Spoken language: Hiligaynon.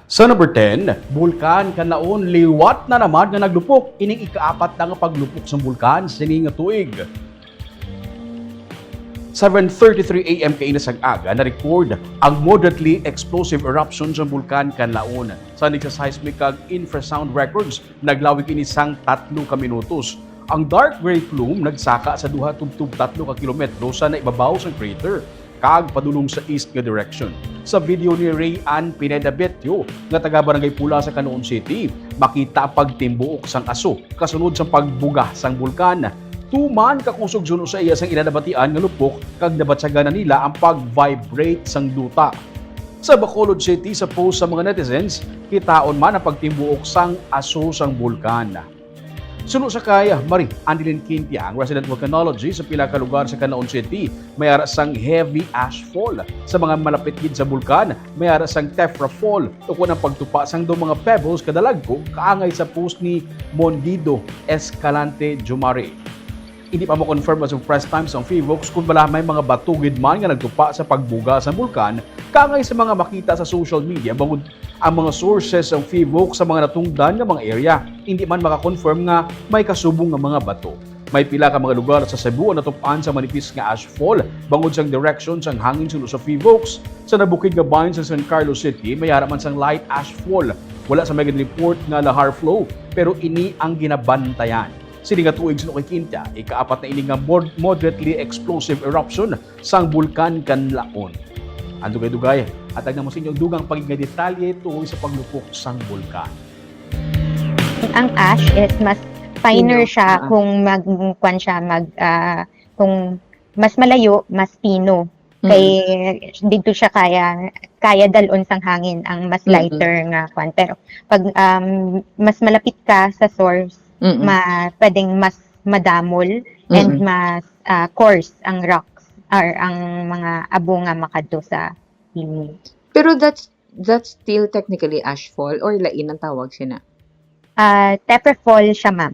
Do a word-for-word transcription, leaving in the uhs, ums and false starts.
Sa number ten, Bulkan Kanlaon liwat na naman nga naglupok. Ining ikaapat na nga paglupok sang bulkan sini nga tuig. Seven thirty-three A M kaina sang aga, na-record ang moderately explosive eruption sang Bulkan Kanlaon. Sa nagsa-seismic kag infrasound records, naglawig ini sang tatlo ka minutos. Ang dark gray plume nagsaka sa duha tubtob tatlo ka kilometro sa naibabaw sang crater kag padulong sa east nga direction. Sa video ni Ray Ann Pineda Betio, nga taga Barangay Pula sa Canlaon City, makita ang pagtimbuok sang aso kasunod sang pagbuga sang bulkan. Tuman ka kusog suno sa iya sang ila nabatian nga lupok kag nabatyagan na nila ang pag-vibrate sang duta. Sa Bacolod City, sa post sa mga netizens, kitaon man ang pagtimbuok sang aso sang bulkan. Suno sa kay Marie Anilyn Quintia, ang resident volcanologist sa pila ka lugar sa Canlaon City, may ara sang heavy ash fall. Sa mga malapit gid sa bulkan, may ara sang tephra fall, ukon ang pagtupa sang daw mga pebbles kadalagko, kaangay sa post ni Mondido Escalante Jumari. Hindi pa mo-confirm as of press time sang PHIVOLCS kung bala may mga bato gid man nga nagtupa sa pagbuga sang bulkan, kaangay sa mga makita sa social media, bangod ang mga sources sang PHIVOLCS sa mga natungdan nga mga area. Hindi man maka-confirm nga may kasubong nga mga bato. May pila ka mga lugar sa Cebu ang natupaan sa manipis nga ash fall bangod sang direction sang hangin suno sa PHIVOLCS. Sa nabukid nga bahin sa San Carlos City, may ara man sang light ash fall. Wala sa may report nga lahar flow, pero ini ang ginabantayan. Sini nga tuig suno kay Quintia, ikaapat na ini nga mod-, moderately explosive eruption sang Bulkan Kanlaon. Ang dugay-dugay, hatag namo sa inyo ang dugang pa gid nga detalye tungod sa paglupok sang bulkan. Ang ash is mas finer Pino. siya Ah. Kung mag kwan siya mag ah, kung mas malayo, mas pino. Kay dito siya kaya kaya dalon sang hangin ang mas Mm-mm. lighter nga kwan. Pero pag um, mas malapit ka sa source, Mm-mm. ma pwedeng mas madamol and Mm-mm. mas ah, coarse ang rocks or ang mga abo nga makadto sa hangin. Pero that's that's still technically ashfall or lain ang tawag sina? Ah, tephra fall siya, ma'am.